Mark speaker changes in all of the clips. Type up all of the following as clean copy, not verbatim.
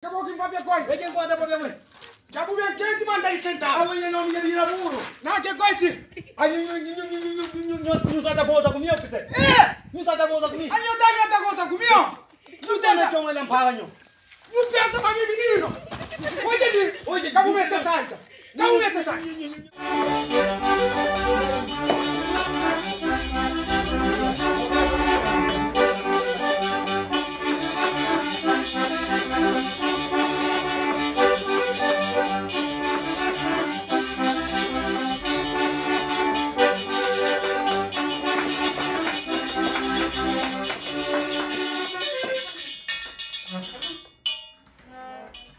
Speaker 1: Ka bo ki N papia ku el.
Speaker 2: É ken ku ata papia ku el?
Speaker 1: Dja bu ben ken ti manda di sentadu.
Speaker 2: Abo nha nomi dja bira buru.
Speaker 1: Na ke gosi?
Speaker 2: Ai nhu nhu nhu nhu nhu nhu nhu nhu sa ta goza ku mi o kte?
Speaker 1: Eh!
Speaker 2: Nhu sa ta goza ku mi?
Speaker 1: A nhu ta nha ta goza ku mi o? Nhu
Speaker 2: Ta na
Speaker 1: pensa
Speaker 2: txon el ampara nhu.
Speaker 1: nhu pensa ma mi mininu. Odja li,
Speaker 2: Odja
Speaker 1: ka bu mete saita. Ka bu mete saita.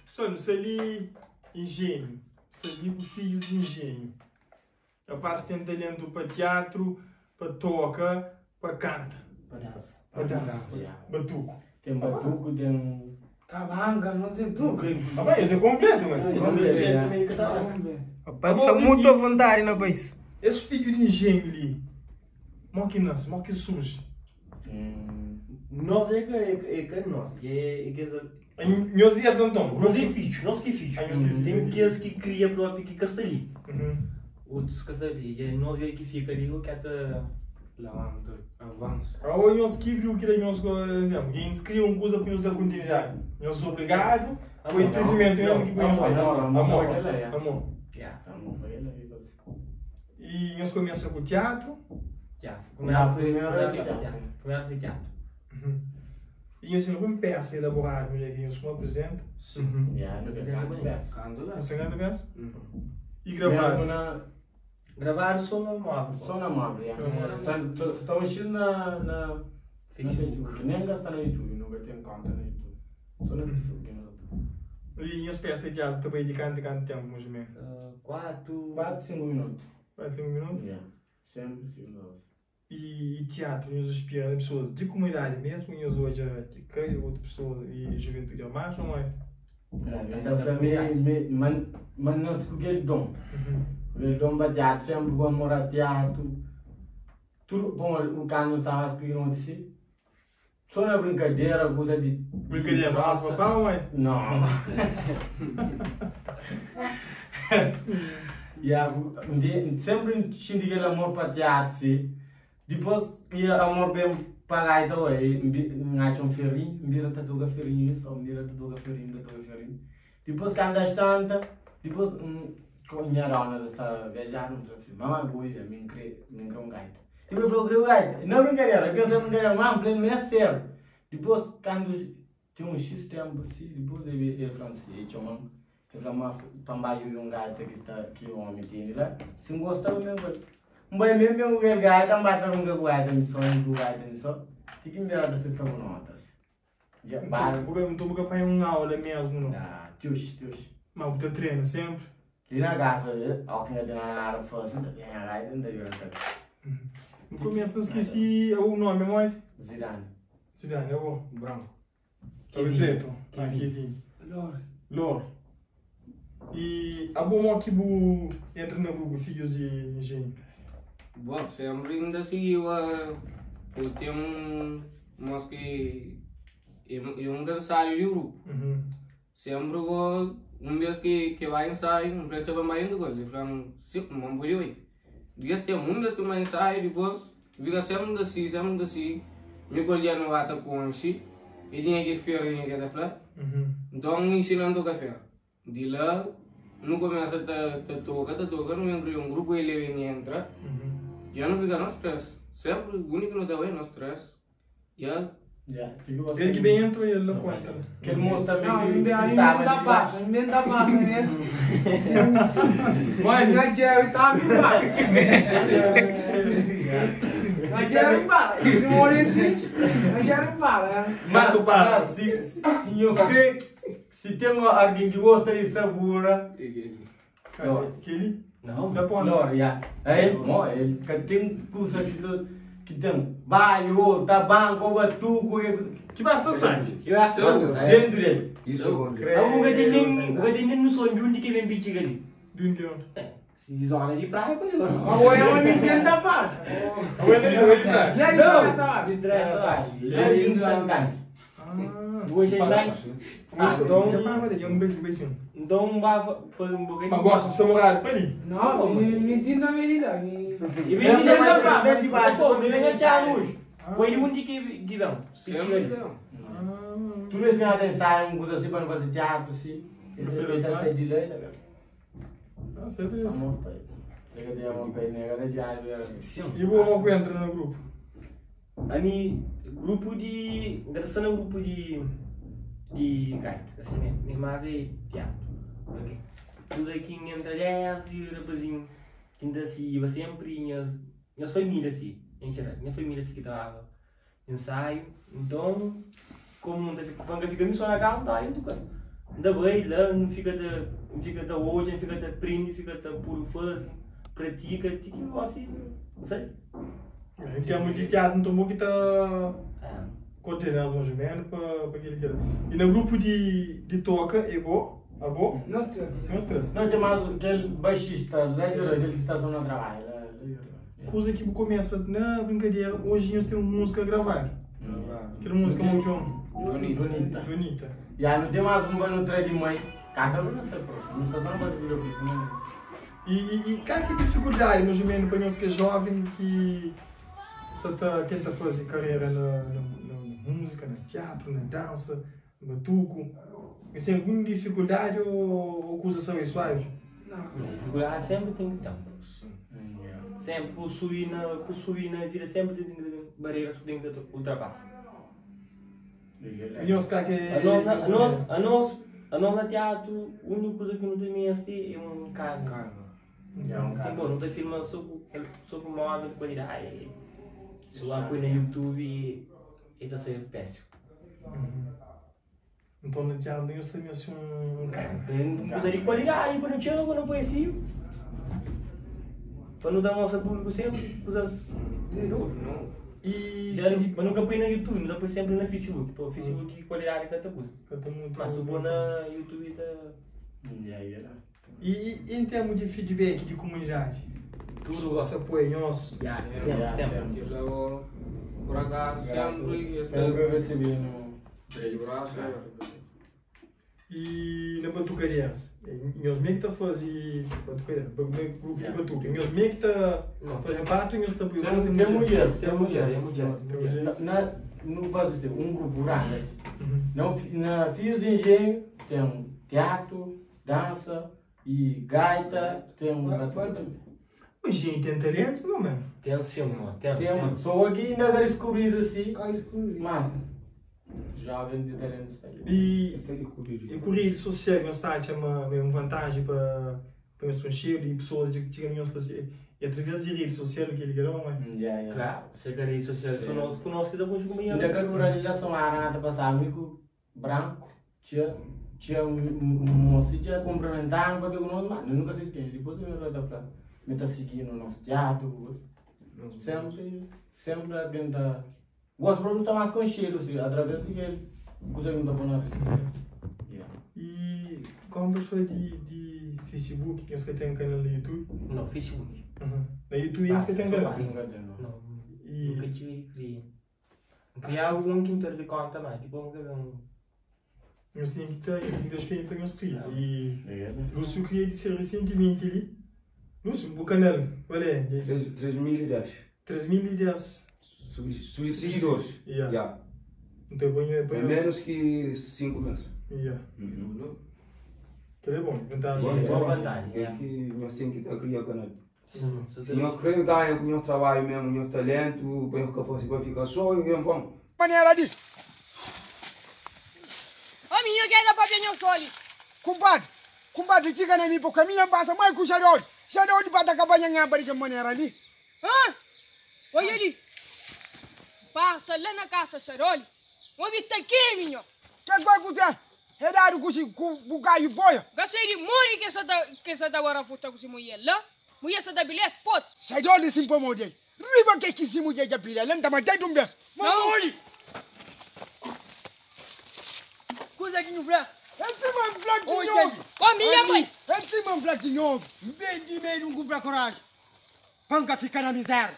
Speaker 3: Pessoal, nu sta li engenhu, sta li ku fidjus di engenhu. Rapaz ten talentu pa tiatru, pa toka, pa kanta.
Speaker 4: Pa dansa.
Speaker 3: Pa dansa, batuku.
Speaker 4: Ten batuku, ten.
Speaker 5: Tabanka, nos é tudu.
Speaker 3: Rapaz, es é kompletu, man.
Speaker 5: Rapaz, sta mutu a vontadi na país.
Speaker 3: Es fidju di engenhu li, mo ki nase, mo ki surji?
Speaker 4: Nos é ka é ka nos, é kes.
Speaker 3: Nhos erda nton?
Speaker 4: Nos é fidju, nos ki é fidju. Ten kes ki kria propi ki ka sta li. Otus ka sta li. E nos é ki fika li o ki ta
Speaker 5: Levanta, avansa.
Speaker 3: Ô nhos kibri u ki da nhos izénplu, gentis kria un kuza pa nhos da kontinuidadi. Nhos obrigadu ô é trivimentu mesmu ki poi nhos bai?
Speaker 4: Amor,
Speaker 3: amor. I nhos kumesa ku tiatru?
Speaker 4: Primeru foi tiatru.
Speaker 3: I nhos ten algun pesa elaboradu mudjer ki nhos kuma aprizenta? Nhos ten kanta pesa? I gravadu?
Speaker 4: Gravadu so na móvel.
Speaker 6: So na móvel, ya. Sta un xis na Facebook. Nen ka sta na YouTube, nu ka ten konta na YouTube. So na Facebook ki nu ta ta.
Speaker 3: I nhos pesa di tiatru ta bai di kantu kantu tempu más o menu?
Speaker 4: 4.
Speaker 6: 4, 5 minutu.
Speaker 3: 4, 5 minutu?
Speaker 6: Ya. Sempri 5 minutu.
Speaker 3: I tiatru nhos inspira na pesoas di kumunidadi mesmu nhos odja ki ka é otu pesoa i juventudi é más ou é?
Speaker 6: N ta fla ma ma N nase ku kel don, kel don pa tiatru, senpri ku amor a tiatru, tudu bon kandu N staba mas pikinoti si, so na brinkadera kusa di
Speaker 3: Brinkadera pa papá ou mãe?
Speaker 6: Não. Ya, sempri N xinti kel amor pa teatru si. Dipôs ki amor ben pa gaita oi, N atxa un ferinhu, N bira ta toka ferinhu mi so, N bira ta toka ferinhu, ta toka ferinhu. Dipôs kantu as tanta, dipôs nha dona ta sta viajadu, N fla si, mama bu oi, ami N kre, mi N kre un gaita. Dipôs el fla, bu kre un gaita? Na brinkadera, el pensa na brinkadera, ma N fla-l ma é séru. Dipôs kantu Ten un xis tenpu si, dipus el fla-m si, el txoma-m, el fla-m ma pa N ba djubi un gaita ki sta, ki omi tene la, si N gosta pa mi N bai. N bai mesmu ben ku kel gaita, N ba ta brinka ku gaita mi so, mi ku gaita mi so, ti ki N bira ta seta ku notas. Dja ba.
Speaker 3: Nton bu ka panha un aula mesmu no?
Speaker 6: Ah, tiuxi, tiuxi.
Speaker 3: Ma bu ta trena senpri?
Speaker 6: Li na kasa, óki N ka ten nada pa fase, N ta panha gaita, N ta bira ta.
Speaker 3: N kumesa N skisi o nomi modi?
Speaker 6: Zidane.
Speaker 3: Zidane, é bo?
Speaker 5: Branco.
Speaker 3: Kevin. Preto. Ah, Kevin.
Speaker 5: Lore.
Speaker 3: Lore. E abo mo ki bu entra na grupo Filhos de Engenho?
Speaker 5: Bom, sempre ainda seguiu a o tem um mos que é um cabeçalho de grupo.
Speaker 3: Uhum.
Speaker 5: Sempre go um vez que que vai ensaio, um fala se vai indo com ele, fala sim, não pode ir. Dias tem um vez que vai ensaio, depois Fika sempri ta sigi, sempri ta sigi. Mi ku el dja nu ba ta konxe. E tinha kel ferinha ki el ta fla. Nton, N inxina-m toka feru. Di la, nu kumesa ta ta toka, ta toka, nu ben kria un grupu, el ben entra. Dja nu fika nos tres. Sempri, undi ki nu ta bai, nos tres. Dja.
Speaker 3: El ki ben entra, el la konta.
Speaker 6: Kel mosu tanbe
Speaker 5: Não,
Speaker 6: ki
Speaker 5: ainda
Speaker 6: staba
Speaker 5: ainda
Speaker 6: li
Speaker 5: passa,
Speaker 6: dibaxu.
Speaker 5: ainda passa, né? Na Jerry tá me embala. Na Jerry embala. Se morrer assim, na Jerry embala. né?
Speaker 6: Mas,
Speaker 3: Canto para.
Speaker 6: mas si, si nho kre, si ten algen ki gosta di sabura,
Speaker 3: Kel-li?
Speaker 6: Não,
Speaker 3: Da ponta.
Speaker 6: Lor, ya. El, mo, el ka ten kusa ki ta, ki ten baio, tabanka ou batuku, ke kusa.
Speaker 3: Ki basta sangi.
Speaker 6: Ki basta sangi dentu del.
Speaker 4: Ah, bu ka ten nen, bu ka ten nen noson di undi ki ben bitxiga li.
Speaker 3: Di undi ki ben?
Speaker 4: Si di zona di praia pa li.
Speaker 5: Agora é uma ninguém da paz.
Speaker 3: Agora é di praia?
Speaker 5: E aí,
Speaker 6: Não,
Speaker 5: essa
Speaker 6: di trás baixo. El é di un tanki.
Speaker 3: Ah.
Speaker 6: Bu oja tanki?
Speaker 4: Ah, então-
Speaker 3: Já pá, olha, um beijo, um beijinho.
Speaker 4: Então vá fazer um bocadinho.
Speaker 3: Mas gosto de samurai, para ali.
Speaker 1: Não, me na medida.
Speaker 4: E vem de dentro da praça, de baixo, me vem a luz. Põe um de que que vem.
Speaker 5: Sempre não.
Speaker 6: Tu vês que nós ensaio, um coisa assim para não fazer teatro, assim. Ele
Speaker 3: Você
Speaker 6: tá saindo de lá, tá vendo?
Speaker 3: Ah, certo.
Speaker 6: Amor, pai. Você que tem amor, pai, nega, né, já,
Speaker 4: Sim.
Speaker 3: E o homem que entra no grupo?
Speaker 4: A mim, grupo de. Engraçado é um grupo de. De gaita, assim mesmo. Minha irmã é teatro. Ok. Tudo aqui entra 10 e o rapazinho que ainda se ia sempre, e minhas, minhas famílias assim, em geral. Minha família assim que estava ensaio. Então, como não fica, quando fica só na casa, tá indo coisa. Ainda bem, lá não fica de, não fica de hoje, não fica de print, fica de puro faz, pratica, tipo assim, não sei.
Speaker 3: Em termos de teatro, então, bom que tá
Speaker 4: Ah.
Speaker 3: coordenando mais ou menos para aquele que era. E no grupo de toca, é bom? É bom?
Speaker 1: Não tem.
Speaker 3: Não stress.
Speaker 6: Não, tem mais aquele baixista, lá de aquele que está só no trabalho. lá de
Speaker 3: Coisa que começa na brincadeira, hoje nós temos música a gravar. Aquela música muito João.
Speaker 5: Bonito.
Speaker 6: Bonita.
Speaker 3: Bonita.
Speaker 6: E aí não tem mais um no trem de mãe. Cada um não sei, pô. Não está só no fazer videoclipe, não.
Speaker 3: E qual que é a dificuldade, mais ou menos, para nós que é jovem, que só tá, tenta fazer carreira na música, no teatro, na dança, no batuco? Mas tem alguma dificuldade ou coisa só é suave?
Speaker 1: Não.
Speaker 4: Dificuldade sempre tem que ter. Sempre, por subir na vida, sempre tem que ter barreiras que tem que ultrapassar.
Speaker 3: E nós cá que é...
Speaker 4: A nós na teatro, a única coisa que não tem assim é um carro. Sim, bom, não tem filma sobre o móvel de qualidade. Se lá põe no YouTube, está a ser péssimo.
Speaker 3: Então no teatro nós temos assim um carro.
Speaker 4: Tem coisa de qualidade, para não chama, não põe assim. Para não dar nosso público sempre, coisas.
Speaker 5: Não.
Speaker 3: E...
Speaker 4: Já, mas nunca põe no YouTube, não põe sempre no Facebook. Pô, Facebook qualidade que outra coisa. Mas se pôr na YouTube tá.
Speaker 3: E em termos de feedback de comunidade?
Speaker 4: Tudo
Speaker 3: gosta apoia nós?
Speaker 4: Sempre, sempre.
Speaker 5: Por acaso, sempre.
Speaker 6: Sempre recebi no.
Speaker 5: Braço.
Speaker 3: E na batucaria, nós meio que tá fazendo batucaria, grupo de batuca, nós meio que tá fazendo parte, nós tá
Speaker 6: Tem mulheres,
Speaker 4: tem mulher.
Speaker 6: Não faz assim, um grupo grande. Na Fios de Engenho tem teatro, dança e gaita, tem um batuca.
Speaker 3: O engenho tem talento, não, mano?
Speaker 4: Tem sim, mano, tem.
Speaker 6: Só aqui ainda quero descobrir assim, mas... Jovem de talento está ali.
Speaker 3: E o correio social não está a uma vantagem para o cheiro e pessoas que tinham fazer. E através de rede social que ele quer, não é?
Speaker 4: Claro, você quer rede social, só nós conosco da bons companheiros.
Speaker 6: Ainda que a relação era na passar amigo branco, tinha um moço tinha cumprimentando para ver o nome, mas nunca sei quem. Depois eu me falar, me está seguindo no nosso teatro, sempre alguém está. Gosto de estar mais com cheiro, assim, através de ele, coisa que não está bom na rede.
Speaker 3: E como pessoa de Facebook, que você tem um canal no YouTube?
Speaker 4: Não, Facebook.
Speaker 3: Na YouTube você tem um canal?
Speaker 4: Não, nunca tive que criar. Criar um que perde conta, mas tipo, nunca vi um...
Speaker 3: Você tem que ter, você tem que ter para nós criar. E Lúcio criei de ser recentemente ali. Lúcio, o canal, qual é?
Speaker 2: 3010.
Speaker 3: 3010.
Speaker 2: Seguidores.
Speaker 3: Yeah. Então,
Speaker 2: é menos que 5 meses.
Speaker 3: Yeah. Que é bom, vantagem.
Speaker 4: Boa vantagem.
Speaker 2: É que nós temos que criar canal.
Speaker 4: Sim.
Speaker 2: Se nós queremos ganhar com o nosso trabalho mesmo, o nosso talento, para que fosse ficar só, é bom.
Speaker 1: Maneira ali.
Speaker 7: Ô, menino, que é da papel não soli.
Speaker 1: Compadre, compadre, diga na minha boca, minha passa mais com o xarol. Xarol de bata cabanha minha barriga maneira ali.
Speaker 7: Hã? Olha ali. Passa lá na casa, Charoli. Vou vir aqui, menino.
Speaker 1: Que vai acontecer? Herado com o bugaio boia.
Speaker 7: Gastei de morrer que essa da hora puta com essa mulher lá. Mulher essa da bilhete, pô.
Speaker 1: Charoli sim para morrer. Riba que quis mulher de bilhete, lenta mas dei um bem.
Speaker 7: Mamãe.
Speaker 8: Coisa que não vê.
Speaker 1: Esse mano flaquinho.
Speaker 7: Ô, minha mãe.
Speaker 1: Esse mano flaquinho.
Speaker 8: Vende meio não compra coragem. Panca fica na miséria.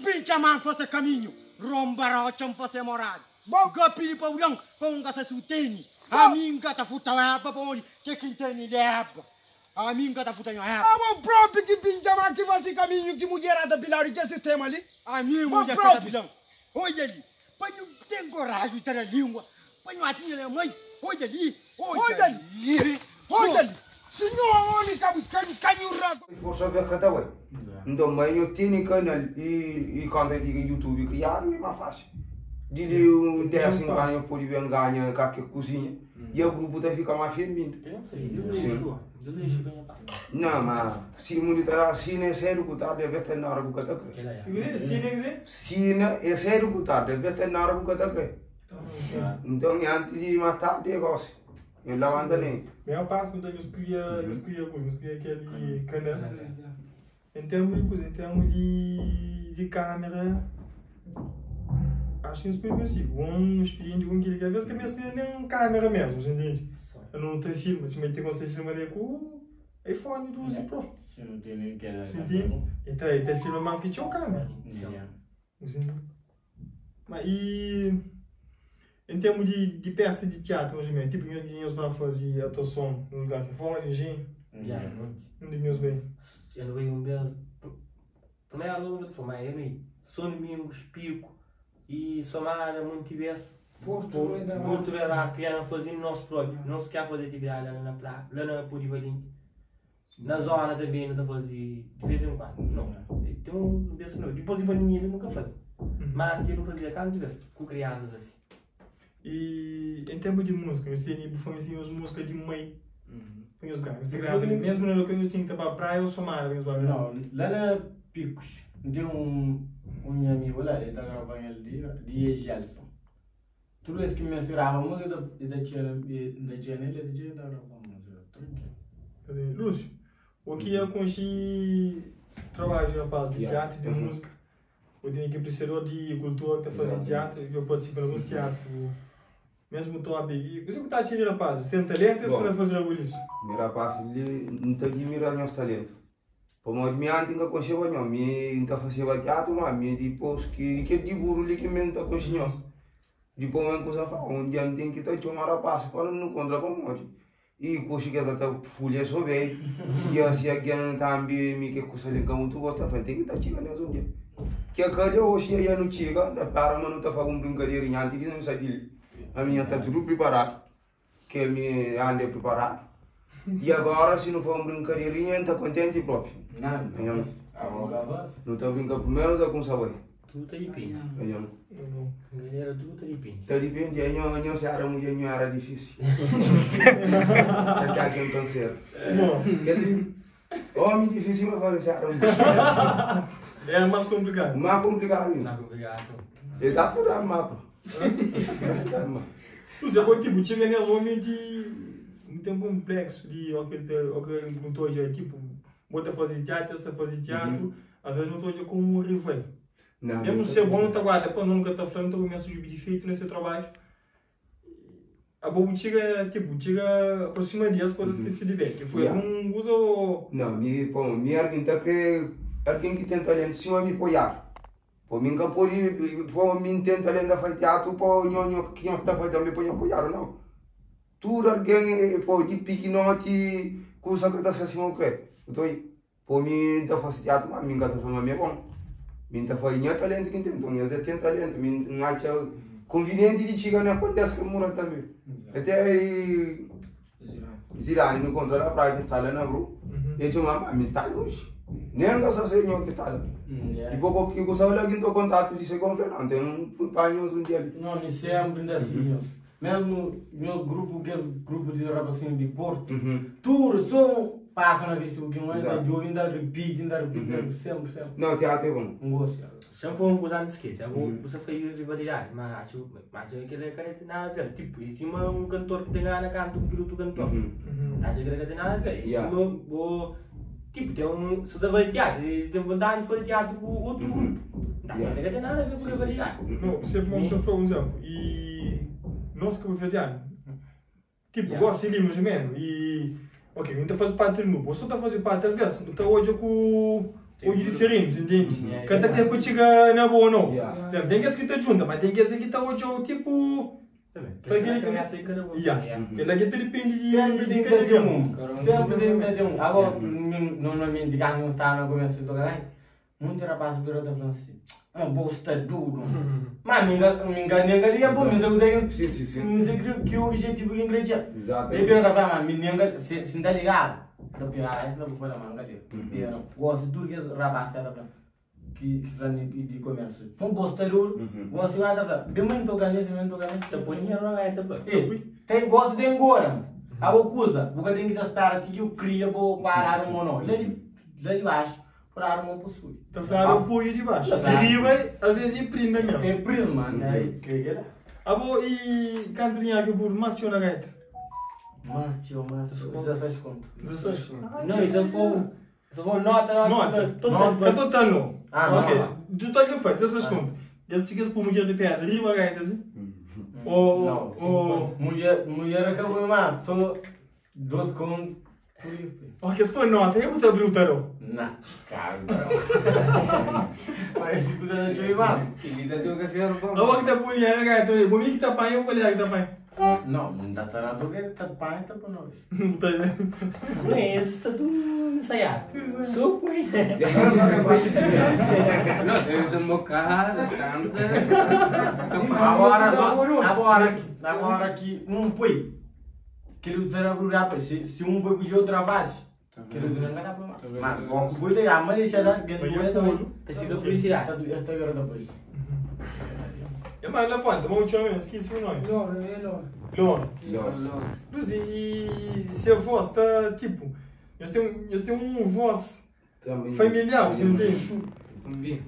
Speaker 8: Pincha man fosse caminho. Romba rocha fazer morada. Bom, gapili para o para um gasta suteni. Ami N ka ta furta erba pamodi ke ki N tene di erba? Ami N ka ta furta nho erba.
Speaker 1: Abo propi ki bin txoma ki fasi kaminhu ki mudjer ata piladu di kel sistema li?
Speaker 8: Ami
Speaker 1: Bo
Speaker 8: mudjer ka ta
Speaker 1: propi.
Speaker 8: pilan. Odja li, pa nhu ten koraju di ta da lingua, pa nhu ati nha na mai. Odja li,
Speaker 1: odja li, odja li. Si nhu omi ka bu ka ka nhu ra.
Speaker 2: Forsa ve ka ta bai. Nton mai nho tene kanal i konta di youtube kriadu e ma fasil. Di li un 10 5 anu nho pode ben ganha kake kuzinha i a grupu ta fika ma firmi inda. Não, ma si mundu ta da sina é sedu ku tardi aves ten na ora ku ka ta kre.
Speaker 3: Sina kuzê?
Speaker 2: Sina é sedu ku tardi aves ten na ora ku ka ta kre. Nton antis di mas tardi é gosi. Nhu labanta nem.
Speaker 3: Maior passo nton nhos kria, nhos kria kuza, nhos kria kel kanal. Em termos de kuza, em termos de de câmera, acho que nhos pode consigo. Um expediente com aquele que às vezes que meste nem câmera mesmo, você entende? Eu não te filma, se me te consegue filmar ali com iPhone 12 Pro.
Speaker 6: Se não tem nem que
Speaker 3: Você entende? Então, ele te filma mais que tinha câmera. Você entende? Mas e em termos de, de peça de teatro, mais ou menos, tipo, nós vamos fazer atuação no lugar que fora, engenho,
Speaker 4: Já, muito.
Speaker 3: onde nós bem.
Speaker 4: Eu não veio um belo. Primeiro aluno que foi, mas eu não São Domingos, Pico e Somara, Montebes.
Speaker 9: Porto,
Speaker 4: Porto Beirado, que era fazendo nosso próprio. Não se quer fazer atividade lá na praia, lá na Polivalente. Na zona também não está fazendo de vez em quando. Não. Tem um vez não. Depois de pandemia ele nunca fazia. Mas antes eu não fazia canto de vez com crianças assim.
Speaker 3: E em termos de música, nós temos assim, as músicas de mãe. Põe os caras, você grava ali mesmo no que eu sinto para praia ou Somara, mesmo
Speaker 6: Não, lá na Picos, tem um meu amigo lá, ele tá gravando ali, DJ Gelson. Toda vez que me grava música, ele da tinha, da tinha nele, ele tinha gravando música, tranquilo.
Speaker 3: Lúcio, o que eu conheci trabalho de rapaz de teatro, de música. Eu tenho que apreciador de cultura que tá fazendo teatro, eu participo de alguns teatros. Mesmo top. E você que tá te rapaz, você tem talento ou você vai fazer algo isso?
Speaker 2: Mi rapaz, li N ta admira nhos talentu. Pamodi mi anti N ka konxeba nho, mi N ta faseba teatru, ma mi dipos ki di kel diburu li ki mi N ta konxe nhos. Dipos mi N kumsa fala, un dia N ten ki ta txoma rapaz pa nu kontra pamodi i koxi kes la ta fulha so bedju i asi algen tambi mi ke kusa li N ka mutu gosta, N fala N ten ki ta txiga nes un dia. Ke ka oxi ya nu txiga, N ta spera ma nu ta faze un brinkaderinha anti di nu sai di li. Ami nha sta tudu priparadu. Ke mi anda preparadu. E agora si nu faz un brincadeirinha, N ta contenti propi.
Speaker 6: Não,
Speaker 2: Nu ta brinca primeiro, nu ta kumsa bai.
Speaker 4: Tudo tá depende.
Speaker 2: Anham.
Speaker 4: Galera, tudo tá depende.
Speaker 2: Ta depende, anham, anham se era mulher, anham era difícil. Até que um câncer. Aquele homem difícil, mas fala se era mulher.
Speaker 3: É mais complicado.
Speaker 2: Mais complicado.
Speaker 4: Tá complicado.
Speaker 2: Ele tá estudando mapa. Tá estudando mapa.
Speaker 3: Lúcio, agora tipo, chega nesse momento e não tem um complexo de ok, ok, não estou já, tipo, bota fazer teatro, está fazer teatro, às vezes não estou já como um rival.
Speaker 2: Não,
Speaker 3: Eu não sei, bom, não tá guarda, pô, nunca tá falando, começo a defeito nesse trabalho. A bobo chega, tipo, chega aproxima dias pode ser feedback. Foi algum uso
Speaker 2: Não, mi, pô, mi alguém tá que alguém que tem talento, sim, vai me apoiar. Pô, mim que pode, pô, mim tem talento a fazer teatro, pô, nho, nho, que nho tá fazendo também, pô, nho apoiar, não. Tudo alguém, pô, de piquinote, coisa que tá assim, eu creio. Então, pô, mim tá fazendo teatro, mas mim que tá fazendo, é bom. Mim tá fazendo, nho talento que tem, então, nho tem talento, mim não acha conveniente de chegar na acontece que mura também. Até aí, Zirani no contra a praia que está lá na rua, e tinha uma mãe, está longe. Nem gosta de senhor que está lá. E pouco que eu lá que estou contato de ser completo, não tem um pai um dia ali.
Speaker 6: Não, me sempre ainda assim, Mesmo meu grupo, que é grupo de rapazinho de Porto, tudo só passa na Facebook, um ainda eu ainda repito, ainda repito, sempre, sempre.
Speaker 2: Não, teatro é bom.
Speaker 6: Um gosto.
Speaker 4: Sempre foi um coisa antes esquece. Você foi rivalidade, mas acho, mas acho que ele não tem nada a ver. Tipo, em cima um cantor que tem gana canta com aquele outro cantor. Acho que ele não tem nada a ver. Em cima, o tipo, tem um, se dá vai teatro, tem vontade de fazer teatro com outro grupo. Acho que não tem nada a ver com rivalidade.
Speaker 3: Não, sempre bom você falou um exemplo. E nós que vou Tipo, gosto ali mais ou menos. E ok, não está fazendo parte do grupo, você está fazendo parte talvez, não está hoje com olho diferente, entende? Cada que para chegar na boa não. Tem que escrita junto, mas tem que escrita hoje tipo. Sabe kel-li? Ya. Kel-la ki ta dipende di
Speaker 6: Sempri
Speaker 3: di
Speaker 6: ten ki
Speaker 3: kada
Speaker 6: ta ten
Speaker 3: algen.
Speaker 6: un. Sempri ten ki ta ten un. Agora, normalmenti, kantu nu staba na kumesu di toka gaita, munti rapaz bira ta fla-m si, Ma bo sta duru. Ma mi ka, mi ka, nen ka liga pa mi, N sa kuzê ki,
Speaker 2: Si, si, si.
Speaker 6: N sa ki objetivu ki N kre txega.
Speaker 2: Exatamente.
Speaker 6: El bira ta fla, ma mi nen ka, si, si N ta ligadu, N ta pega gaita, N ta poi pa la, ma N ka liga. N pega, gosi tudu kes rapaz ka ta fla. Ki fla di komesu. Pun bo sta duru, gosi ba ta fla, ben ma N toka nesi, ben toka nesi.
Speaker 4: Ta poi dinheru na gaita pa.
Speaker 6: E, ten gosi ten gora. Abo kuza, bu ka ten ki ta spera ti ki u kria bo pa dadu mo no. La di, la di baxu, pa dadu mo pa subi.
Speaker 3: Ta fladu apoiu di baxu. Di riba, alvês e prinda mesmu.
Speaker 6: E prinda, man, e kre kela.
Speaker 3: Abo e kantu dinheru ki bu mas txeu na gaita?
Speaker 6: Mas txeu, mas txeu, 16 kontu.
Speaker 3: 16?
Speaker 4: Não, isso foi. Se for nota, nota,
Speaker 3: Nota.
Speaker 4: total.
Speaker 3: Ka total no.
Speaker 6: Ah,
Speaker 3: Ok.
Speaker 6: não.
Speaker 3: Total que foi, 16 conto. Eles ficam por mulher de pedra, riba gaita assim. Ou,
Speaker 6: Não, cinco
Speaker 3: ou,
Speaker 6: conto. Mulher, mulher acabou mais, só dois contos por aí.
Speaker 3: ok, se for nota, eu vou te abrir o tarô.
Speaker 6: Não, cara. Parece que você não mais.
Speaker 5: Ele tá teu café bom.
Speaker 3: Agora que tá mulher na gaita, ali. Comigo que tá pai, eu colega que tá pai.
Speaker 6: Não, não dá para nada, porque tá pai, tá para nós.
Speaker 3: Não tá vendo?
Speaker 4: Não é esse, está tudo ensaiado. Só põe.
Speaker 5: Não, deve ser um bocado, bastante.
Speaker 6: Agora, agora, agora que um põe, quero dizer a brulhar, se um põe puxar outra vez, quero dizer não dá para mais. Mas, bom, vou ter a mãe deixar lá, ganhou dois,
Speaker 4: Tá fica publicidade.
Speaker 6: tá doendo, tá agora depois.
Speaker 3: É mais lá ponta, mas o chama, esqueci o nome.
Speaker 1: Loro, é loro.
Speaker 3: Loro.
Speaker 2: Loro.
Speaker 3: Luz, e se a voz tá tipo, eu tenho um voz
Speaker 2: Também.
Speaker 3: familiar, você entende?
Speaker 5: Vi.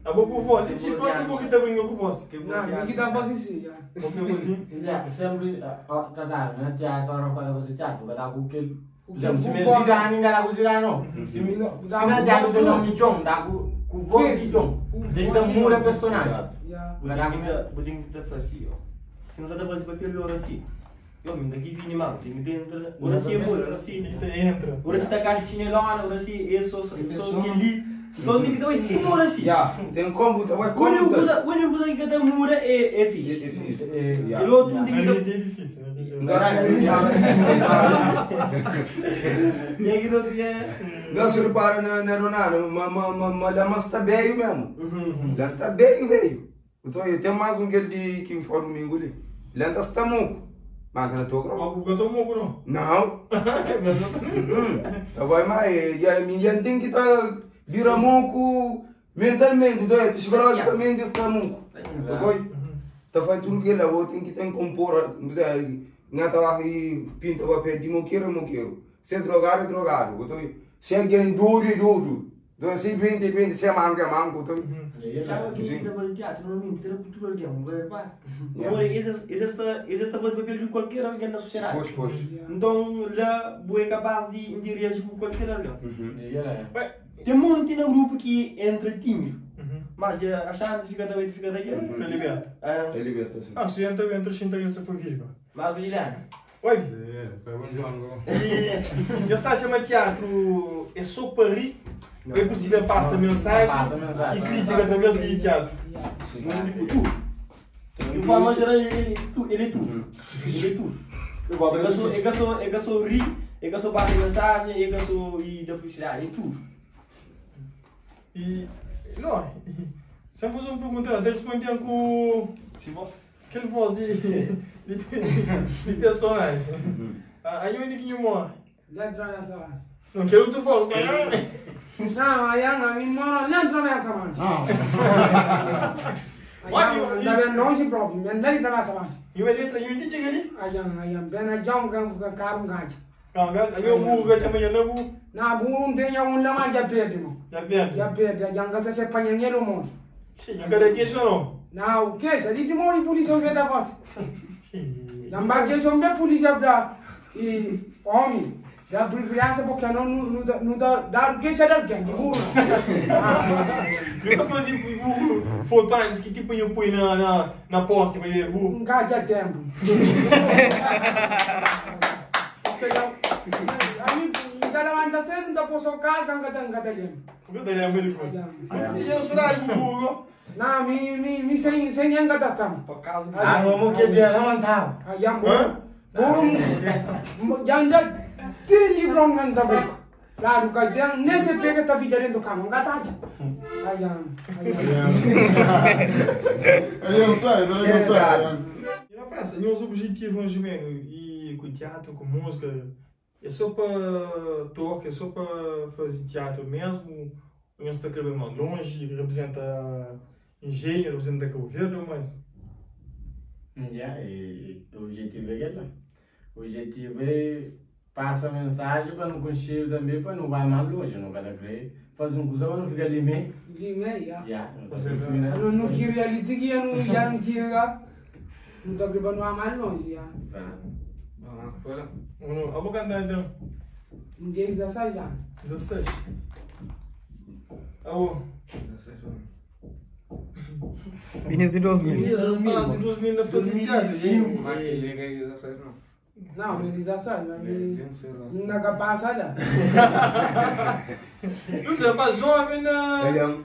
Speaker 3: A boa com voz, e se pode um pouquinho também com voz?
Speaker 1: Não, ninguém dá voz em si. já.
Speaker 3: Qualquer coisinha.
Speaker 6: Já, sempre, tá dando, né? Teatro, agora quando você teatro, vai dar com aquele. Por exemplo, se
Speaker 1: O
Speaker 6: me
Speaker 1: voz-
Speaker 6: zidane, ninguém dá com zidane, não. Se me se na teatro você dá um chão, dá com com voz de chão. Tem que dar muda personagem.
Speaker 1: Já.
Speaker 4: Vou ter que fazer assim, ó. Se não sabe fazer papel, ora assim. Eu me daqui vim, mano, tem que dentro. Ora assim, amor, ora assim.
Speaker 3: Entra.
Speaker 4: Ora se tá casa de chinelona, ora assim, eu sou sou aquele. Então tem que dar em cima, ora assim.
Speaker 2: Yeah. Tem como, tá, ué,
Speaker 4: O
Speaker 2: como
Speaker 4: único
Speaker 2: tá?
Speaker 4: coisa, o único coisa que tá mura é
Speaker 2: É
Speaker 4: fixe.
Speaker 2: difícil.
Speaker 6: É,
Speaker 2: Yeah.
Speaker 4: Aquele outro tem que
Speaker 3: Às
Speaker 4: dar.
Speaker 3: vezes é difícil, né?
Speaker 4: E aquele outro é.
Speaker 2: Gasto repara na Ronaldo, mas lá está bem mesmo. Lá está bem, velho. Então, eu tenho mais um que de que foi domingo ali. Lá está tamuco. Mas que tô com.
Speaker 3: O gato moco não.
Speaker 2: Não. Tá bom, mas já minha tem que tá vira moco mentalmente, então, psicologicamente está moco. Tá bom? Tá fazendo tudo que ela tem que tem compor, você não tá aí pinta o papel de moqueiro, moqueiro. Se é drogado, é drogado. Então, se alguém duro, é duro. Então, se vende, vende, se é mango, é mango. Então,
Speaker 4: Acaba que tá fazendo teatro, normalmente, terá cultura alguém, um pá. Agora, esse está fazendo papel de qualquer alguém na sociedade.
Speaker 2: pois, pois.
Speaker 4: Então, lá, vou é capaz de reagir com qualquer alguém.
Speaker 6: É.
Speaker 4: Tem um monte no grupo que entra tímido. Mas já achando fica daí, fica daí.
Speaker 3: Tá liberto.
Speaker 4: Ah,
Speaker 2: É liberta, sim.
Speaker 3: Ah, se entra, entra, xinta que você foi virga.
Speaker 4: mas Guilherme.
Speaker 3: Oi.
Speaker 9: É, foi bom jogo.
Speaker 3: E eu estava a chamar teatro é só para rir, ou é possível passa mensagem
Speaker 6: Passa mensagem.
Speaker 3: e crítica através de teatro.
Speaker 4: Tipo, tu. De forma geral, ele, tu, ele é tudo. Ele é tudo. É que só ri, é que só passa mensagem, é que só e da publicidade, é tudo.
Speaker 3: E, não, sempre fazer uma pergunta, até respondendo com
Speaker 4: Se você.
Speaker 3: aquele voz de personagem. Aí onde que eu moro?
Speaker 1: Lá entrou nessa mancha.
Speaker 3: Não quero tu voz, não.
Speaker 1: Não, aí a mim mora lá entrou nessa mancha.
Speaker 3: Olha,
Speaker 1: Aí tá bem longe próprio, mas lá entrou nessa mancha.
Speaker 3: E uma letra, e onde chega ali?
Speaker 1: Aí, aí, bem a jam com carro ganha.
Speaker 3: Não, aí eu burro, que também eu não burro.
Speaker 1: Na burro tem um lá mais já perde, mano.
Speaker 3: Já perde.
Speaker 1: Já perde, já gasta se panhanheiro, mano.
Speaker 3: Sim, eu quero queixo não.
Speaker 1: Não, o que? Ali de mora polícia você da voz. Lamba que são bem polícia pra e homem dá preferência porque não não não dá dá o que já dá quem de burro.
Speaker 3: Nunca fazia burro full times que tipo eu põe na poste para ver burro.
Speaker 1: Um cara já tempo. Porque a mim dá levanta cedo não dá posso cá ganga ganga tá lembro.
Speaker 3: Porque ta lembra di coisa. Muito dinheiro será de burro.
Speaker 1: Não, mi, mi, mi sem, sem ninguém tá tão.
Speaker 6: Ah, não, que dia não mantava.
Speaker 1: Ah, já bom. Bom, já anda te livro não anda bom. Claro, que já nesse pega tá vida dentro do carro, não tá. Ah, já.
Speaker 9: Aí eu sei, eu sei.
Speaker 3: E rapaz, e os objetivos mesmo, e com teatro, com música, é só para tocar, é só para fazer teatro mesmo, ou não está querendo mais longe, representa engenho, representa Cabo Verde, mano.
Speaker 6: Yeah, e o objetivo é aquele. O objetivo é passa a mensagem para não conseguir também, para não vai mais longe, não vai crer. Faz um coisa para não ficar ali mesmo.
Speaker 1: Ali mesmo, yeah.
Speaker 6: Yeah, não tá conseguindo.
Speaker 1: Não, não queria ali, que não já não queria. Não tá querendo não mais longe, yeah.
Speaker 6: Tá.
Speaker 5: Ah, foi lá.
Speaker 3: Eu vou cantar então.
Speaker 1: Um dia 16 já.
Speaker 3: 16. Alô.
Speaker 5: 16 anos.
Speaker 10: Início de 2000.
Speaker 3: Início de 2000 na fazer teatro.
Speaker 5: Vai que liga aí 16 não.
Speaker 1: Não, me 16, mas me... Não capaz, olha.
Speaker 3: Não sei, rapaz, jovem na...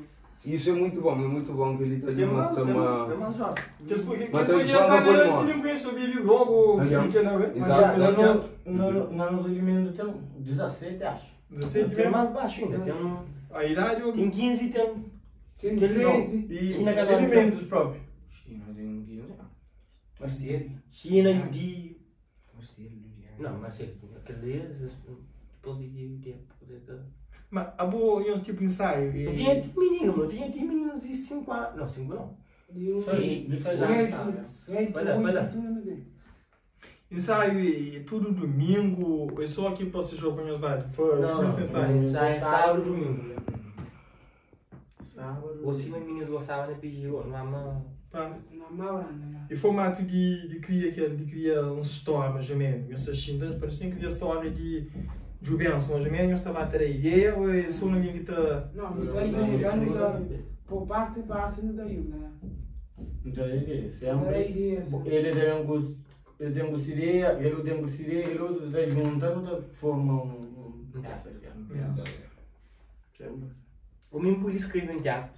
Speaker 2: Isso é muito bom que ele está demonstrando uma...
Speaker 3: Mas eu não conheço o Bibi logo,
Speaker 2: Exato.
Speaker 6: Não nos alimento tem 17, acho.
Speaker 3: 17
Speaker 4: Tem mais baixo ainda, tem um...
Speaker 3: A idade...
Speaker 4: Tem 15, tem...
Speaker 1: Tem 13.
Speaker 6: E China dos próprios.
Speaker 5: China tem 15.
Speaker 4: Marcelo. China, Yudi. Não, Marcelo, aquele depois de tempo.
Speaker 3: Mas a boa, e uns tipo ensaio.
Speaker 4: Eu tinha menino, eu tinha meninos de 5 anos. Não, 5 não.
Speaker 1: 7, 8, tudo.
Speaker 3: Ensaio e tudo domingo, é só aqui para vocês jogam os dados.
Speaker 4: Não, ensaio. Ensaio sábado e domingo.
Speaker 6: Sábado.
Speaker 4: Ou se meninas gostavam de pedir, não há uma.
Speaker 3: E formato de cria de cria um história, mais ou menos. Eu sei assim, então, assim, cria história de Juventus, mais ou menos, estava a ter a ideia, ou é só ninguém que está.
Speaker 1: Não, não está aí, não está. Por parte, não está aí, né?
Speaker 6: Não dá ideia. Ele tem um ele tem um ideia, ele tem um ideia, ele está juntando, forma um.
Speaker 4: O mesmo por escrever um teatro.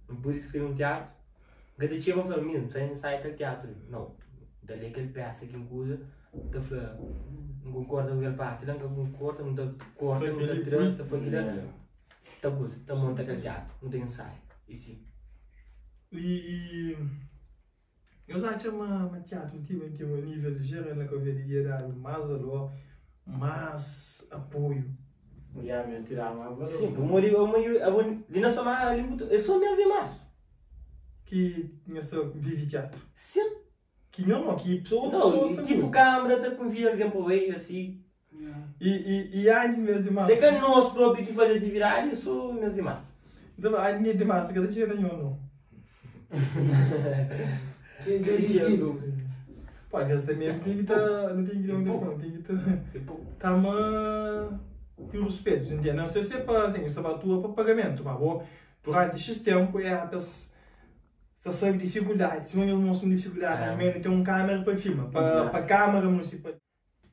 Speaker 4: Eu pude escrever um teatro. Cada dia eu falei, menino, sai sai aquele teatro. Não, dali aquele peça que incusa, tá falando, não concorda com aquela parte, não concorda, não tá corta, não tá tirando, tá falando tá coisa, tá monta aquele teatro, não tem ensaio. E sim.
Speaker 3: E eu já tinha uma teatro tipo em um nível geral na que eu veria dar mais valor, mais apoio.
Speaker 6: Já me tirar mais valor.
Speaker 4: Sim, eu morri, eu morri, eu vou, na soma, eu sou mesmo em março.
Speaker 3: Que vive teatro.
Speaker 4: Sim.
Speaker 3: Que não, que pessoa,
Speaker 4: não,
Speaker 3: pessoas
Speaker 4: tipo câmara, tá convida alguém para ir assim.
Speaker 3: E antes mesmo de março.
Speaker 4: Sei que nós próprios que fazer atividade, isso mesmo de março.
Speaker 3: Sabe, a linha de março, que eu tinha nenhum, não.
Speaker 1: Que difícil.
Speaker 3: Pô, às vezes também tem que estar, não tem que ter um telefone, tem que estar. Tá uma com respeito, entende? Não sei se é para, assim, isso é para pagamento, mas bom, durante este tempo é a pessoa está sabe dificuldade, se não mostra uma dificuldade, mas mesmo tem um câmera para filmar, para a câmara municipal.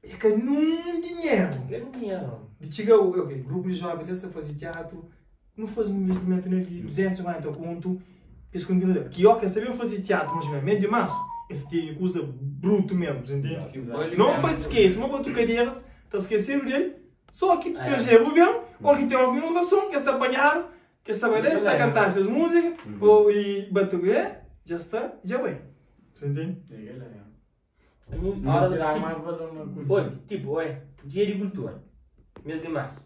Speaker 3: É que num dinheiro.
Speaker 4: É num dinheiro.
Speaker 3: De chegar o ok, grupo de jovens, você fazer teatro, não faz um investimento nele, 250 conto, eles continuam. Que ó, que também fazer teatro, mas mesmo de março, esse tem coisa bruto mesmo, entende? Não pode esquecer, não pode tu cadeiras, tá esquecendo dele, só que estrangeiro mesmo, ou que tem alguma inovação, que está apanhado, que está a está a cantar suas músicas, ou e batuque, já está, já vai. Você entende?
Speaker 4: Olha, tipo, olha, dia de cultura, mês de março.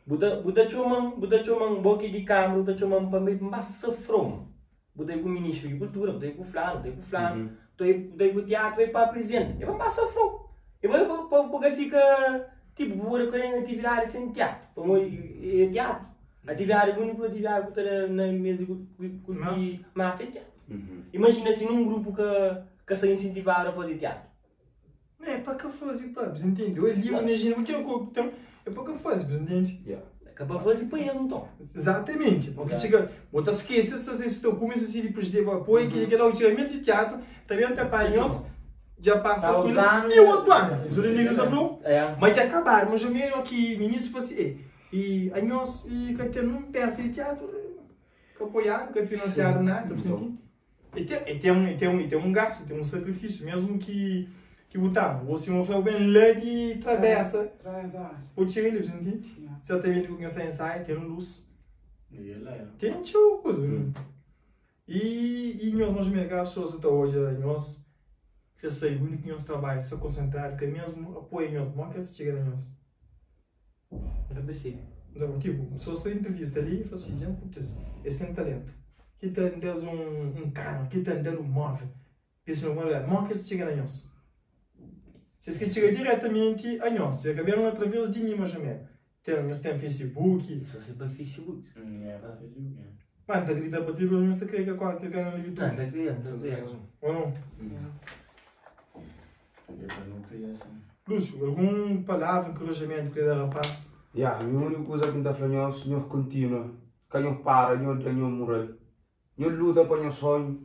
Speaker 4: Buta chomang, boque de câmara, buta chomang para mim, massa from. Buta com o ministro de cultura, buta com o flano, buta com o teatro, para presente. É para massa from. Eu vou porque fica, tipo, vou querer atividade sem teatro. É teatro. Atividade, única atividade que está na mesa de massa é teatro. Imagina assim num grupo que se incentivar a fazer teatro.
Speaker 3: Não, é para que fazer, próprio, entende? Eu li, imagina o que eu então, é para que fazer, entende?
Speaker 4: Acaba fazer para eles, então.
Speaker 3: Exatamente. Porque chega, bota esquece se teu começo assim de presidente apoio, que ele o tiramento de teatro, também até para eles, já passa
Speaker 6: Tá
Speaker 3: por
Speaker 6: usando-
Speaker 3: e o outro ano. Você entende o que você falou?
Speaker 4: É.
Speaker 3: Mas já acabaram, mas o mesmo que ministro fosse. E anhos e ka ten un peça de teatro ka apoiado, ka financiado nada, tá sentindo? E tem, e tem, e tem, e tem um gasto, tem um sacrifício, mesmo que que botar, você não falou bem lá de travessa, o tira ele, você entende? Certamente que você ensaio, tem luz. Tem tio coisa. E nós vamos mercar pessoas até hoje, nós já sei, o único que nós trabalho, se concentrar, que mesmo apoio nós, como é que se chega a nós? Então, tipo, pessoas estão entrevista ali e falam assim, gente, putz, esse tem talento. Que tem des um carro, que tem dando um móvel. Isso não é, como é que se chega a nós? Se que chega diretamente a nós, fica bem através de mim, mais ou menos. Tem, nós tem Facebook.
Speaker 4: Isso é para Facebook.
Speaker 6: É para Facebook, é.
Speaker 3: Mano, tá gritando para ti, mas você crê que qualquer canal no YouTube.
Speaker 4: Não, tá criando, tá criando.
Speaker 3: Ou não?
Speaker 6: É para não criar assim.
Speaker 3: Lúcio, alguma palavra, encorajamento que lhe dá rapaz?
Speaker 2: Yeah, a única coisa que está falando, o senhor continua. Que não para, não dá nenhum moral. Não luta para o sonho.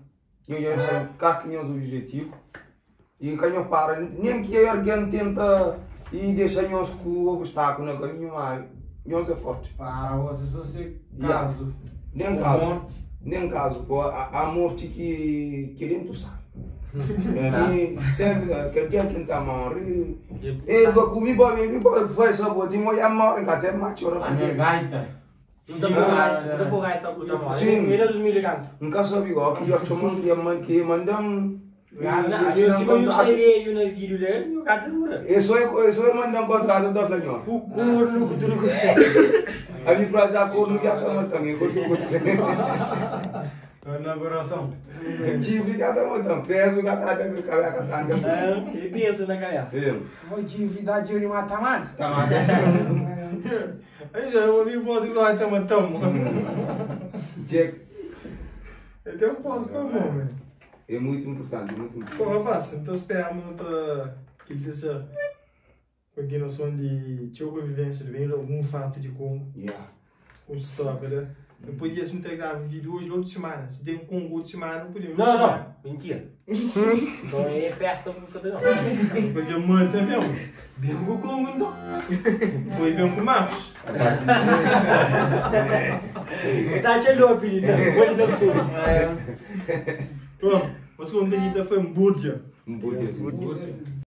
Speaker 2: Não já sabe qual que é o objetivo. E que não para, nem que alguém tenta e deixa nós com o obstáculo no caminho, mas nós é forte.
Speaker 6: Para você só se
Speaker 2: Yeah.
Speaker 6: caso.
Speaker 2: Nem
Speaker 6: Ou
Speaker 2: caso.
Speaker 6: morte.
Speaker 2: Nem caso, pô, a morte que nem tu sabe. É, mi sempre, que dia que tá morre. E go comigo, comigo, foi só botinho, eu ia morrer, que até macho,
Speaker 6: A minha gaita.
Speaker 4: Não dá para gaita com o
Speaker 2: Sim.
Speaker 4: Ele é dos mil canto.
Speaker 2: Nunca soube igual que eu chamo que mãe que mandam.
Speaker 4: Não, eu sigo eu saí eu na vídeo lá, eu canto dura.
Speaker 2: Isso é mandar um contrato da Flanhor.
Speaker 4: O corno que duro.
Speaker 2: A mim pra já corno que a cama também, corno que
Speaker 6: Na coração.
Speaker 2: Tive que a cama também, peso que a tá dando cabeça tá dando.
Speaker 4: E peso na cabeça.
Speaker 2: Sim.
Speaker 1: Vou te envidar de matar, mano.
Speaker 2: Tá matando.
Speaker 3: Aí já eu ouvi voz de lá, tamo, tamo.
Speaker 2: Jack,
Speaker 3: Eu tenho um posso para mão, velho.
Speaker 2: é muito importante, muito importante.
Speaker 3: Pô, rapaz, então esperamos tá, que ele seja continuação de teu convivência, de bem algum fato de Congo,
Speaker 2: Yeah.
Speaker 3: com história, né? Eu podia se integrar vídeo hoje, outra semana. Se tem um Congo outra semana, não podia.
Speaker 4: Não, não, mentira. Então é festa pra fazer não.
Speaker 3: Porque mantém mesmo. Bem com o Congo, então. Foi bem com o Marcos.
Speaker 4: Tá te olhando, filho. Olha da sua.
Speaker 3: Bom, mas quando ele foi um burdia.
Speaker 2: Um bom dia.